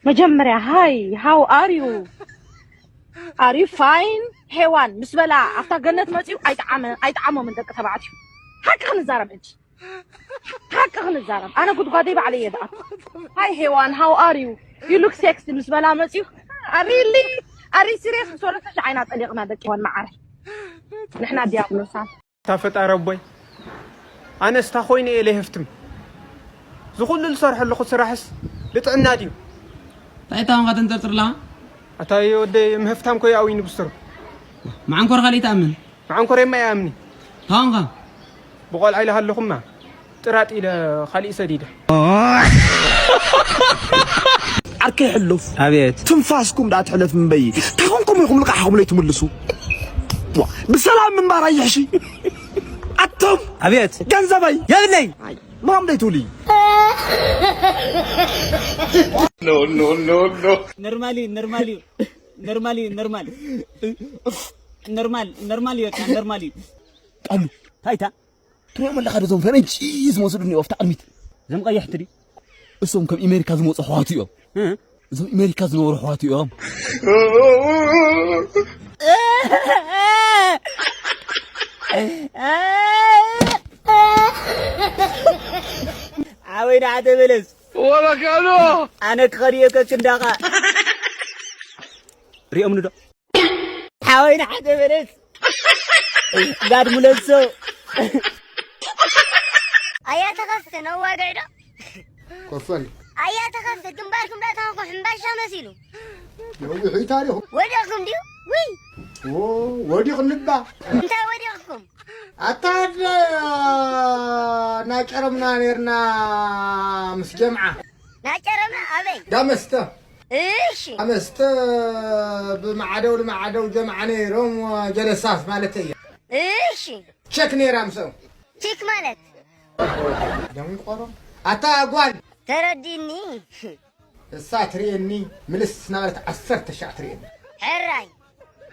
መጀመርያ hi, how are you? Are you fine? ሄዋን ምስ በላ ኣብታ ገነት መፅዩ ኣይጠዓመ ኣይጠዓሞምን ደቂ ተባዕትዩ። ሓቂ ክንዛረብ እንጂ ሓቂ ክንዛረብ ኣነ ጉድጓደይ ባዕለይ እየ ዝኣቱ። Hi ሄዋን, how are you? You look sexy ምስ በላ መፅዩ። Are you really? Are you serious? ምስ በለተሽ ዓይና ጠሊቕና ደቂ ሄዋን መዓረይ። ንሕና ዲያብሎሳት። እታ ፈጣሪ ኣቦይ፣ ኣነስ እታ ኮይነ እየ ለይህፍትም። ዝኹሉ ዝሰርሐ ኣለኹ ስራሕስ ልጥዕና ድዩ? እንታይ እታ ኾንካ ተንጠርጥር ኣለኻ? ኣታ ወደይ ምህፍታም ኮይ ኣውይ ንብስትሩ። መዓንኮር ካልእ ትኣምን? መዓንኮር የማ ይኣምኒ። እንታይ ኾንካ? ብቆልዓ ኢለ ሃለኹማ ጥራጥ ኢለ ካልእ ሰዲደ። ዓርከይ ሕሉፍ። ኣቤት። ትንፋስኩም ደኣ ትሕለፍ እምበይ። እንታይ ኮንኩም ኢኹም ልቃሕኹም ለይትምልሱ? ዋ፣ ብሰላም ምንባር ኣይሕሺ? ኣቶም። ኣቤት። ገንዘበይ። የብለይ። ኣይ፣ ምኻም ደይ ትውሊ። ኖርማል እዩ፣ ኖርማል እዩ። ኖርማል እዩ፣ ኖርማል። ኖርማል፣ ኖርማል እዩ፣ በቃ ኖርማል እዩ። ቃሉ፣ ታይታ፣ ትሪኦም ኣለኻ ዶ እዞም ፈረንጂ ዝመስሉ እኒኦ ኣብታ ቅድሚት? እዞም ቀያሕቲ ድዩ? እሶም ከም ኣሜሪካ ዝመፁ ኣሕዋቱ እዮም። እ? እዞም ኣሜሪካ ዝነበሩ ኣሕዋቱ እዮም። ሓወይ ንዓ ተመለስ። ወበከሎ ኣነ ክኸድ እየ ከክንዳኻ። ሪኦምኒ ዶ? ሓወይ ንዓ ተመለስ። ጋድ ሙለሶ። ኣያ ተኸፍተ ነዋግዕ ዶ? ኮፈል። ኣያ ተኸፍተ ግንባርኩም ዳእታኹም ሕምባሻ መሲሉ። ነዊሑ ታሪኹ። ወዲቕኩም ድዩ? ውይ። ዎ፣ ወዲቕ ልባ። እንታይ ወዲቕኩም? ኣታ ደ-፣ ናጨረምና ኔርና ምስ ጀምዓ። ናጨረምና ኣበይ? ዳመስተ። እሺ። ኣመስተ ብማዕደው ንማዕደው ጀምዓ ነይሮም ጀለሳት ማለት እየ። እሺ። ቸክ ነይራ ምስኦም። ቺክ ማለት? ደንቆሮ። ኣታ ጓል። ተረዲኒ። እሳ ትርእየኒ ምልስ እናበለት ዓሰርተ ሻዕ ትርእየኒ። ሕራይ።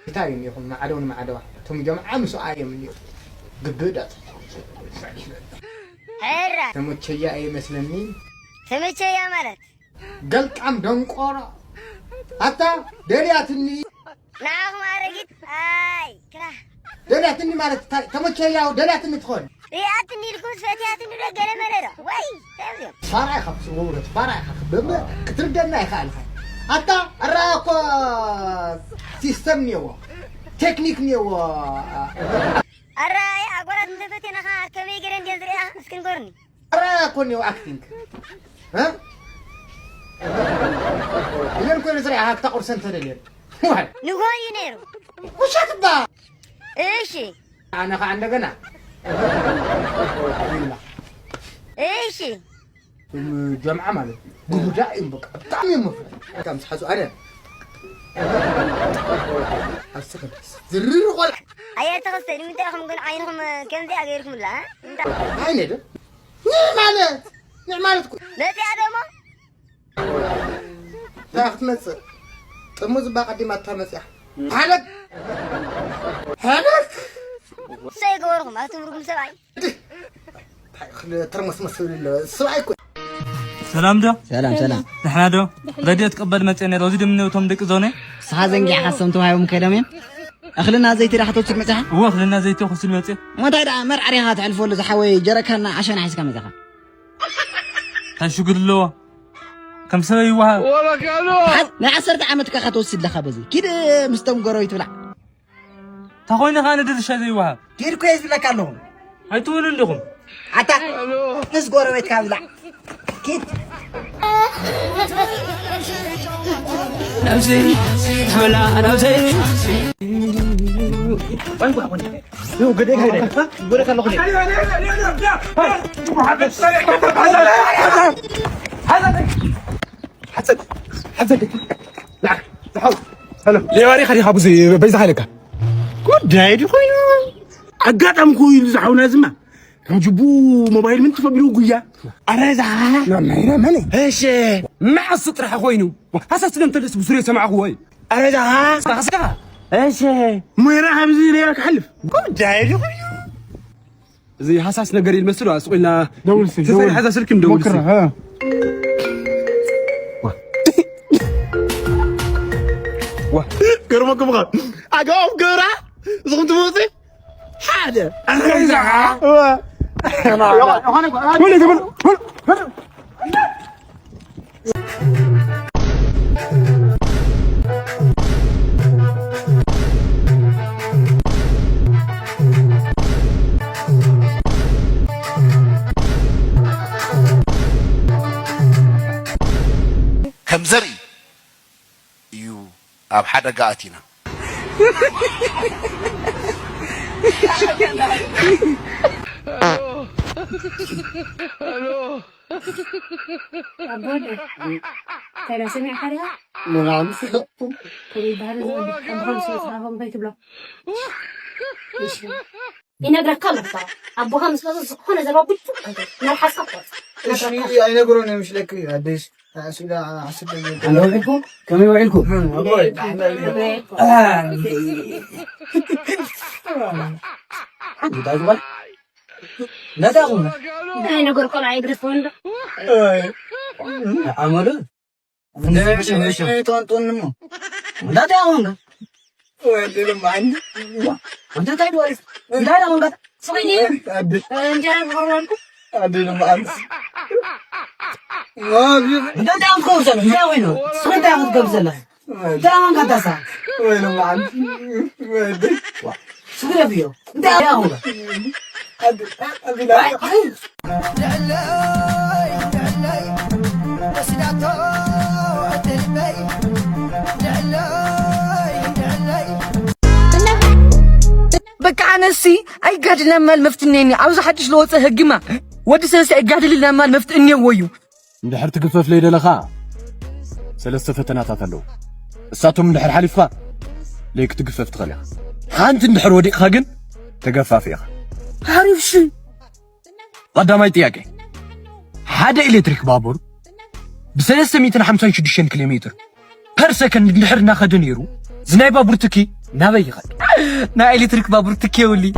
እንታይ እዩ እኒኹም ማዕደው ንማዕደዋ? እቶም ጀምዓ ምስኣ እዮም እኒኦ። ግብእ ዳጥ። ሕራይ። ተመቸያ እየ መስለኒ። ተመቸያ ማለት? ገልጣም ደንቆሮ። ኣታ ደልያትኒ። ንዓኹም ኣረጊት ኣይ ክራ። ደልያትኒ ማለት እንታይ? ተመቸያ ደልያትኒ ትኾን። ሪኣትኒ ኢልኩም ፈትያትኒ ዶ ገለ መለ ዶ? ወይ ተብዮም። ፋራ ኢኻ ብስውር ፋራ ኢኻ። በመ ክትርደና ኣይከኣልካ። ኣታ ኣራ እኮ ሲስተም እኒኦዎ። ቴክኒክ እኒኦዎ። ኣራይ ኣጓላት እንተፈቴናኻ ከመይ ገይረ እንድየ ዝሪኣ እስኪ ንገሩኒ። ኣራያ እኮ እኒኦ ኣክቲንግ። እ? ኢለን እኮ እየን ዝሪኣኻ ክተቑርሰን ተደልየን። ዋይ። ንጎ እዩ ነይሩ። ውሸት እባ። እሺ። ኣነ ኸዓ እንደገና። ይብላ። እሺ። እም፣ ጀምዓ ማለት እዩ። ጉቡዳ እዮም በቃ። ብጣዕሚ እዮም መፍረ። በቃ ምስ ሓዙ ኣነ። ኣስከ ዝርር ቆልዓ። ኣየ ተኸስተ፣ ንምንታይ ኢኹም ግን ዓይንኹም ከምዚኣ ገይርኩምላ? እ? እንታይ? ዓይነ ዶ? ንዕ ማለት፣ ንዕ ማለት እኮ። መጺኣ ደሞ? እንታይ ክትመጽእ? ጥርሙዝ እባ ቀዲማታ መጺኣ። ሓለክ! ሓለክ! እሰይ ገበርኩም፣ ኣቱም ርጉም ሰብኣይ። እንታይ ክትርመስመስ ትብል ኣለዋ? ሰብኣይ እኮ። ሰላም ዶ? ሰላም፣ ሰላም። ደሕና ዶ? ረድኤት ክቕበል መጽየ ነይረ። እዚ ድም እቶም ደቂ ዞነይ? ንስኻ ዘንጊዕካ፣ እሶም ተዋሂቦም ከይዶም እዮም። እኽልና ዘይቲ ዳኣ ከተውስድ መጺኻ? እወ፣ እኽልና ዘይቲ ክወስድ መጽየ። እሞ እንታይ ደኣ መርዓ ዲኻ ተሕልፈሉ ዝሓወይ፣ ጀረካንና ዓሸና ሒዝካ መጺኻ? እንታይ ሽግር ኣለዎ? ከም ሰበይ ይወሃብ። ሓዝ፣ ናይ ዓሰርተ ዓመት እኳ ኢኻ ትወስድ ኣለኻ በዚ። ኪድ ምስቶም ጎረቤት ብላዕ። እንተ ኾይኑ ኸኣ ንድርሻ ዘይወሃብ። ኪድ እኮ እየ ዝብለካ ኣለኹ። ኣይትውሉን ዲኹም? ኣታ፣ ምስ ጎረቤትካ ብላዕ። ኪድ። ነብሲ ትብላ ነብሲ። ሓፀን፣ ሓፀን። ሌባ ዲኻ ዲኻ ብዙ በይዛ ሃለካ? ጉዳይ ድዩ ኮይኑ? ኣጋጣሚ እኮ ኢሉ ዝሓውና ዝማ ሕጂ ቡ ሞባይል ምን ተፈቢሉ ጉያ። ኣረ እዛ ናናይና መን? እሺ። መዓስ ጥራሕ ኮይኑ? ሃሳስ ስለ እንተልስ ብሱር የሰማዕኹ ወይ? ኣረ እዛ ስኻ ስኻ። እሺ። ሞይራ ኣብዚ ሌባ ክሓልፍ። ጉዳይ ድዩ ኮይኑ? እዚ ሃሳስ ነገር ይመስል፣ ስቕ ኢልና ደውል እስኪ፣ ተሰሪ ደውል። ሓዛ ስልኪ ንደውል እስኪ። ሞክራ፣ እ። ዋ። ገርመኩም ኸ ኣገባብ ገራ እዚኹም ትመፁ ሓደ ከም ዘርኢ እዩ ኣብ ሓደጋ ኣቲና። ኣቦነ ተራ ሰሚዕካ ዲኻ? ንባዕሉ ስሕቕኩም። ከመይ ይበሃል እዚ ወዲ? ኣቦኻም ስለ ዝሃቦም እንታይ ትብሎ? እሺ። ይነግረካ ኣሎ እኮ። ኣቦኻ ምስ መጸ ዝኾነ ዘረባ ብጭቕ ኣይትበል። መልሓስካ ቁረጽ። እሺ፣ ይነግረካ። ኣይነግሮን እዮም፣ ሽለክ ኣደይሽ። ኣስኢላ ዓስር ደቂቃ። ኣነ ውዒልኩም? ከመይ ውዒልኩም? ኣቦይ፣ እንታይ ዝበል? ነታ ይኹን። እንታይ ነገር ቆልዓ ይግደፍ ወንዶ? ኣመሉ? እንታይ ይኹን? እንዳታ ይኹን። ወዲ ልማን። ወዲ እንታይ ድወሪስ? እንዳታ ይኹን። ስወይኔ። ኣዲ። እንጀራ ዝቆርባልኩ? ኣዲ ልማን። ወዲ። እንዳታ ይኹን። ከውሰን። እንታይ ወይ ነው? ስንት ያኹን ከብሰላ? ዳውን ከተሳ ወይንም ዓንዲ ወይዲ ስግደፍዮ እንታይ ያሁን በቃ ኣነሲ ኣይጋድልና ማል መፍትኔኒ ኣብዚ ሓድሽ ለወፀ ህግማ ወዲ ሰለስተ ኣይጋድልና ማል መፍትእኔዎ እዩ እንድሕር ትግፈፍ ለይደለኻ ሰለስተ ፈተናታት ኣለዉ። እሳቶም እንድሕር ሓሊፍኻ ለይክትግፈፍ ትኽእል ኢኻ። ሓንቲ እንድሕር ወዲቕኻ ግን ተገፋፊ ኢኻ። ሓሪፍ ሺ። ቀዳማይ ጥያቄ፣ ሓደ ኤሌክትሪክ ባቡር ብሰለስተ ሚእትን ሓምሳን ሽዱሽተን ኪሎ ሜትር ፐር ሰከንድ እንድሕር እናኸደ ነይሩ፣ እዚ ናይ ባቡር ትኪ ናበይ ይኸድ? ናይ ኤሌክትሪክ ባቡር ትኪ የብሉይ።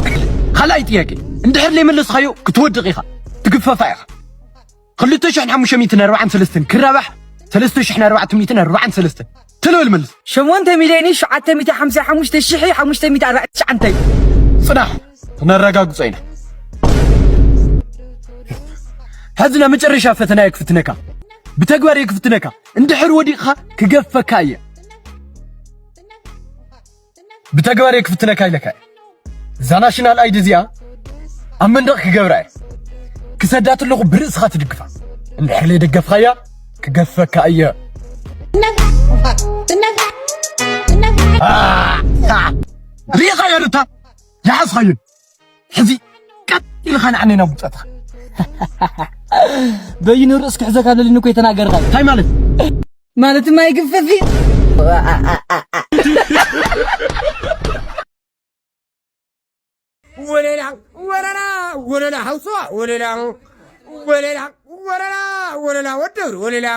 ካልኣይ ጥያቄ፣ እንድሕር ለይመለስኻዮ ክትወድቕ ኢኻ፣ ትግፈፋ ኢኻ። ክልተ ሽሕን ሓሙሽተ ሚእትን ኣርባዓን ሰለስተን ክራባሕ ሰለስተ ሽሕን ኣርባዕተ ሚእትን ኣርባዓን ሰለስተን። ተለበል መልስ። ሸሞንተ ሚልዮን ሸዓተ ሚእቲ ሓምሳ ሓሙሽተ ሽሕ ሓሙሽተ ሚእቲ ኣርባዕተ ትሽዓን እንታይ? ጽናሕ፣ ክነረጋግጾ ኢና። ሕዚ ናይ መጨረሻ ፈተና እየ ክፍትነካ። ብተግባር እየ ክፍትነካ። እንድሕር ወዲቕኻ ክገፈካ እየ። ብተግባር እየ ክፍትነካ ኢለካ እየ። እዛ ናሽናል ኣይዲ እዚኣ ኣብ መንደቕ ክገብራ እየ። ክሰዳ ተለኹ ብርእስኻ ትድግፋ። እንድሕር ለይደገፍኻያ ክገፈካ እየ። ርኢኻዮ ርታ ዝሓዝኻዮን ሕዚ ቀጥ ኢልኻ ንዓነይ ናብ ውፀትኻ በይኑ ርእስ ክሕዘካ ለሊኒ እኮ የተናገርካ እንታይ ማለት ማለትማ ይግፈፍ እዩ ወለላ ወለላ ወለላ ሓውሳ ወለላ ወለላ ወለላ ወለላ ወደር ወለላ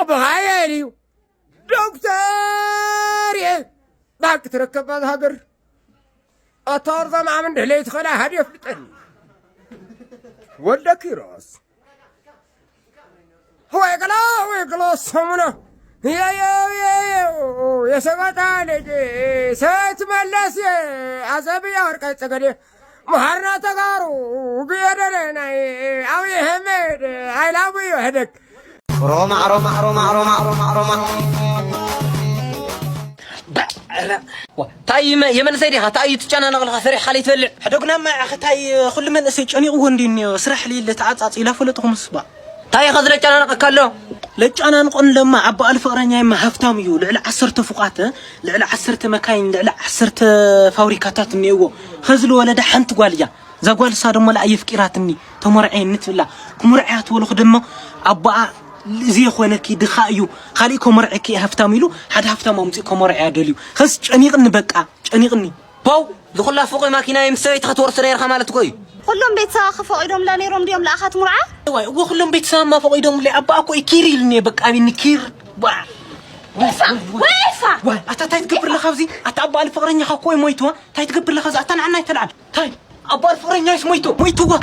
በሃየል እዩ ዶክተር እየ ባክ ትረከባት ሃገር ኣታ ወርዛ ማዕምን ድሕለይ ትኸላ ሃዲ ኣፍልጠኒ ወደ ኪሮስ ወይ ገላ ወይ ገላ ሰሙና የየው የየው የሰባታ ልጅ ሰት መለስ አዘብያ ወርቃይ ጸገዴ መሃርና ተጋሩ ግየደለ ናይ አብይ አህመድ አይላቡ ይወህደግ ሮማ ሮማ ሮማ ሮማ ሮማ ሮማ ታይ የመንሰይ ዲኻ ታይ ትጨናነቕ ኣለኻ ሰሪሕኻ ለይትበልዕ ሕደጉና ማይ ኣኸ ታይ ኩሉ መንእሰይ ጨኒቕዎ እንዲ እኒኦ ስራሕ ለየለ ተዓጻጺ ኢላ ፈለጥኹምስ ባ ታይ ኢኻ ዝለጨናነቐካ ኣሎ ለጨናንቆን ለማ ኣብ በዓል ፍቕረኛይማ ሃፍታም እዩ ልዕሊ ዓሰርተ ፉቓት ልዕሊ ዓሰርተ መካይን ልዕሊ ዓሰርተ ፋብሪካታት እኒኦዎ ኸዚ ልወለዳ ሓንቲ ጓል እያ እዛ ጓል እሳ ደሞ ለኣየፍቂራትኒ ተመርዐየኒ ትብላ ክምርዐያ ትበልኹ ደሞ ኣቦኣ እዚ የኾነኪ ድኻ እዩ ካሊእ ከመርዐኪ እየ ሃፍታም ኢሉ ሓደ ሃፍታም ኣምፂኡ ከመርዐያ ደልዩ ኸስ ጨኒቕኒ በቃ ጨኒቕኒ ፓው ዝኹላ ፎቕ ማኪና ምስ ሰበይትኻ ትወርሶ ነይርኻ ማለት እኮ እዩ ኩሎም ቤተሰባኺ ፈቒዶምላ ነይሮም ድዮም ለኣኻ ትምርዓ? እዋይ እወ ኩሎም ቤተሰባማ ፈቒዶምለይ ኣቦኣ እኮ እዩ ኪር ኢሉኒ እየ በቃ ኣቢኒ ኪር ዋ ወይፋ ወይፋ ዋይ ኣታ ታይ ትገብር ኣለኻ ኣብዚ ኣታ ኣቦኣ ፍቕረኛኻ እኮ እዩ ሞይትዋ ታይ ትገብር ኣለኻ ኣብዚ ኣታ ንዓና ኣይተልዓል ታይ ኣባል ፍቕረኛይስ ሞይቱ ሞይቱ ዋ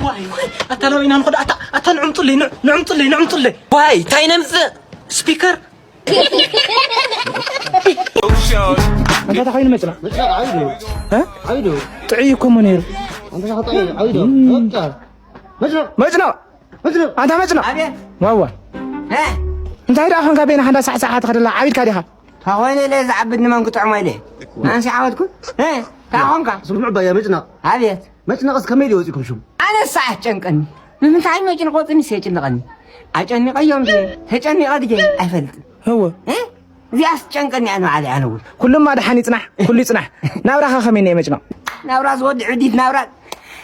ኣታ ናበይና ንኸዶ ኣታ ኣታ ንዕምጡለይ ንዕ- ንዕምጡለይ ንዕምጡለይ ዋይ ታይ ነምፅእ ስፒከር እንታይ ተኾይኑ መጭነቕ? መጭነቕ ዓብዩ ዶ? እ? ዓብዩ ዶ? ጥዑይ እኮ እሞ ነይሩ። ኣንተ ሻ ጥዑይ ዓብዩ ዶ? እም። በቃ። መጭነቕ። መጭነቕ። መጭነቕ። ኣንታ መጭነቕ። ኣቤት። ዋዋ። እ? እንታይ ደኣ ኾንካ በይንኻ እንዳ ሳዕሳዕካ ትኸደላ ዓቢድካ ዲኻ? ተኾይነ ኢለ ዝዓብድ ንመን ክጥዕሞ ኢለ? ኣንሲ ዓወትኩ? እ? እንታይ ኾንካ? ስምዑ ባያ መጭነቕ። ኣቤት። መጭነቕስ ከመይ ድዩ ወፂእኩም ሽሙ? ኣነስ ኣጨንቀኒ። ንምንታይ መጭነቕ ወፅንስ የጭንቐኒ? ኣጨኒቐዮም ድየ? ተጨኒቐ ድየ? ኣይፈልጥን። እወ። እ? እዚኣስ ትጨንቀኒ እያ ንባዕለይ ኣነ እውን። ኩሉማ ደሓን ይጽናሕ፣ ኩሉ ይጽናሕ። ናብራኻ ከመይ እኒአ መጭነቕ? ናብራ ዝወዲ ዕዲት ናብራ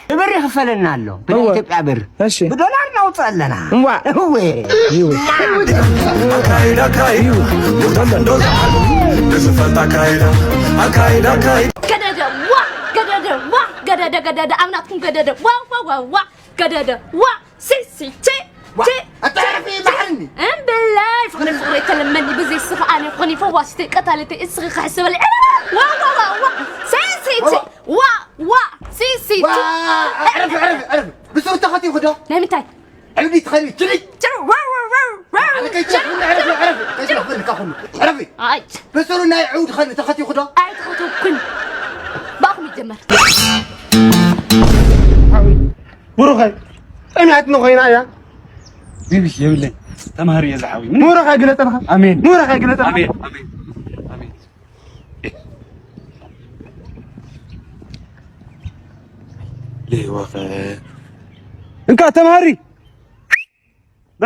ብብር ይኽፈለና ኣሎ። ብናይ እወ። ኢትዮጵያ ብር። እሺ። ብዶላር ነውፅእ ኣለና። እዋ። እወ። ይው። ኣካይዳ ኣካይዳ፣ ወጣት እንዶ ዝሓሉ፣ ንዝፈልጥ ኣካይዳ፣ ኣካይዳ ኣካይዳ። ገደደ ዋ፣ ገደደ ዋ፣ ገደደ ገደደ ኣብ ናትኩም ገደደ ዋ፣ ዋ፣ ዋ፣ ዋ፣ ገደደ ዋ፣ ሲ፣ ሲ፣ ቺ፣ ዋ፣ ቺ፣ ኣታ ቺ፣ ዕረፊ፣ ቺ። መሓርኒ። እምብለይ፣ ፍቕሪ፣ ፍቕሪ ተለመኒ፣ ብዘይ ስኺ ኣነ ኮኒ ፈዋሲተይ፣ ቀታሊተይ፣ እስኺ ክሕስበለይ። ዋ፣ ዋ፣ ዋ፣ ዋ፣ ሲ፣ ሲ፣ ቺ። ዋ፣ ዋ፣ ሲ፣ ሲ፣ ዋ፣ ቺ። ዕረፊ፣ ዕረፊ፣ ዕረፊ። ብስሩ ተኸቲኹ ዶ? ናይ ምንታይ? ዕብዲ ትኸዲ፣ ችሊ። ችሊ፣ ዋው፣ ዋው፣ ዋው፣ ዋው። ኣነ ከይትሸፍኒ፣ ዕረፊ፣ ዕረፊ። ከይትሸፍኒ፣ ካኹሉ። ዕረፊ። ኣይ። ብስሩ ናይ ዕውድ ኸዲ ተኸቲኹ ዶ? ኣይተኸተኩን። ብኣኹም ይጀመር። ሓወይ፣ ብሩኸይ፣ ጸሚኣትኒ ኮይና እያ። ቢቢ የብለይ፣ ተማሃሪ እየ ዝሓወይ። ምን? ብሩኸይ ግለጸልካ። ኣሜን። ብሩኸይ ግለጸልካ። ኣሜን፣ ኣሜን፣ ኣሜን። ሌዋኸ። እንካ ተማሃሪ። ና።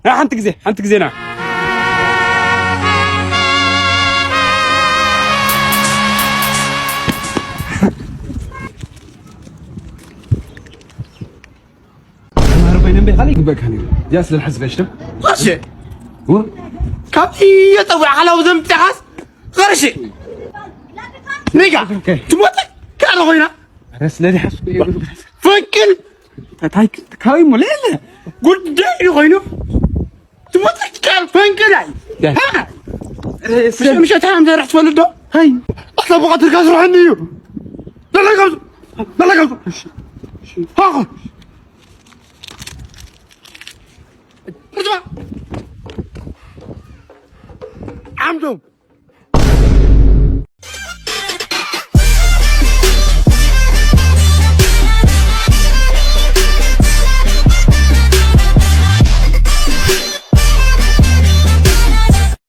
ና፣ ሓንቲ ግዜ፣ ሓንቲ ግዜ ና። ተማሃሪ ኮይነ እምበይ፣ ካልእ ይግበእካ ነይሩ። እዚኣ ስለ ዝሓስበ ሽደም። ቐርሺ። ው? ካብቲ የጸውዕ ሓላው ዘምጽኻስ ቐርሺ። ሪጋ፣ ኦኬ። ትሞት ካለ ኮይና። ኧረ ስለ ዝሓስበ እዩ። ፈንቅል። እንታይ ካበይ እሞ ለለ? ጉዳይ እዩ ኮይኑ። ትሞት ካል ፈንቅል ኣይ። ያ። ሃ? ኧረ ስለ ምሸት፣ ምሸት ሃም ዘርሕ ትፈልጥ ዶ? ሃይ። ኣታ ብቐትርካ ስርሐኒ እዩ። ደላ ካብዙ። ደላ ካብዙ። ሃኹ። ርጅማ። ዓምዶም።